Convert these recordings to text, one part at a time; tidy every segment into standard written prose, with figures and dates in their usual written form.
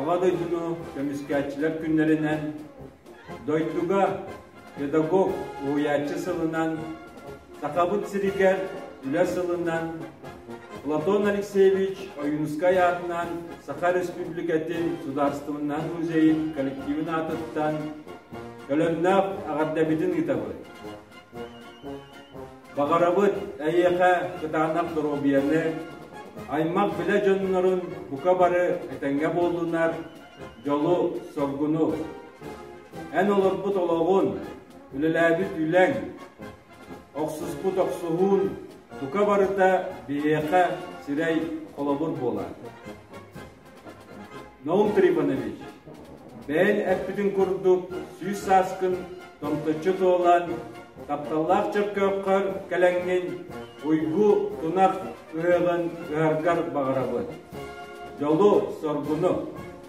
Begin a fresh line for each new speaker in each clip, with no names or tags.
Аҕа дойдуну көмүскээччилэр күннэринэн, дойдуга педагог уһуйааччы сылынан, Сахабыт сиригэр Үлэ сылынан Платон Алексеевич Ойуунускай аатынан Саха Республикатын Судаарыстыбаннай музейын коллективын аатыттан төлөннөөх эҕэрдэбитин ыытабыт. Баҕарабыт эйиэхэ кытаанах доруобуйаны, аймах-билэ дьоннорун бука бары этэҥҥэ буоллунар, дьолу-соргуну. Эн олорбут олоҕун, үлэлээбит үлэҥ, Охсуспут охсуһуун бука барыта биһиэхэ сирэй холобур буолар. Наум Трифонович, бэйэн эппитин курдук сүүс сааскын томточчу туолан, тапталлаах Чөркөөххөр кэлэҥҥин уйгу тунах ыһыаҕын ыһаргар баҕарабыт. Дьолу-соргуну!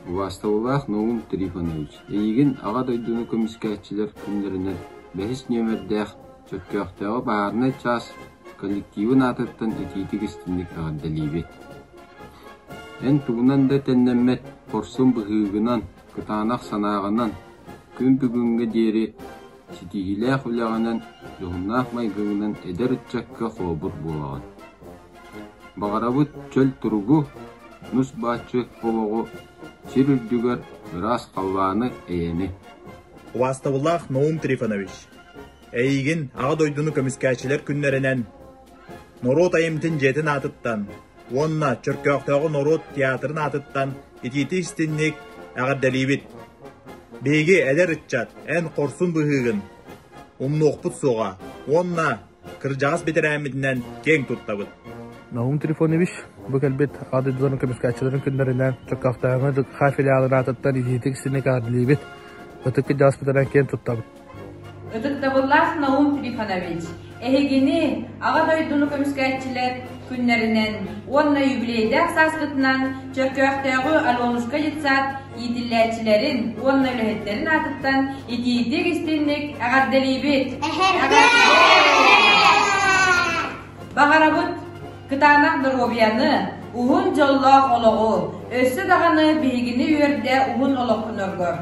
Убаастабыллаах Наум Трифонович, эйигин Аҕа дойдуну көмүскээччилэр күннэринэн бэһис нүөмэрдээх Чөркөөхтөөҕү баһаарынай чаас коллективын аатыттан итиитик-истиҥник эҕэрдэлиибит. Эн тугунан да тэннэммэт хорсун быһыыгынан, кытаанах санааҕынан күн бүгүҥҥэ диэри ситиһиилээх үлэҕинэн, дьоһуннаах майгыгынан эдэр ыччакка холобур буолаҕын. Баҕарабыт чөл туругу, нус-бааччы олоҕу, сир үрдүгэр ыраас халлааны, эйэни.
Убаастабыллаах Наум Трифонович, эйигин Аҕа дойдуну көмүскээччилэр күннэринэн норуот айымньытын дьиэтин аатыттан уонна Чөркөөхтөөҕү норуот театрын аатыттан итиитик-истиҥник эҕэрдэлиибит! Биһиги эдэр ыччат эн хорсун быһыыгын умнуохпут суоҕа уонна кырдьаҕас бэтэрээммитинэн киэҥ туттабыт.
Наум Трифонович бу кэлбит Аҕа дойдуларын көмүскээччилэрин күннэринэн Чөркөөхтөөҕү ДКХ филиалын аатыттан итиитик-истиҥник эҕэрдэлиибит! Ытык кырдьаҕаспытынан киэн туттабыт.
Ытыктабыллаах Наум Трифонович, эһигини Аҕа дойдуну көмүскээччилэр күннэринэн уонна юбилейдаах сааскытынан Чөркөөхтөөҕү Аленушка детсад иитиллээччилэрин уонна үлэһиттэрин аатыттан итиитик-истиҥник эҕэрдэлиибит! Баҕарабыт кытаанах доруобуйаны, уһун дьоллоох олоҕу, өссө даҕаны биһигини үөрдэ уһун олоххуноргор!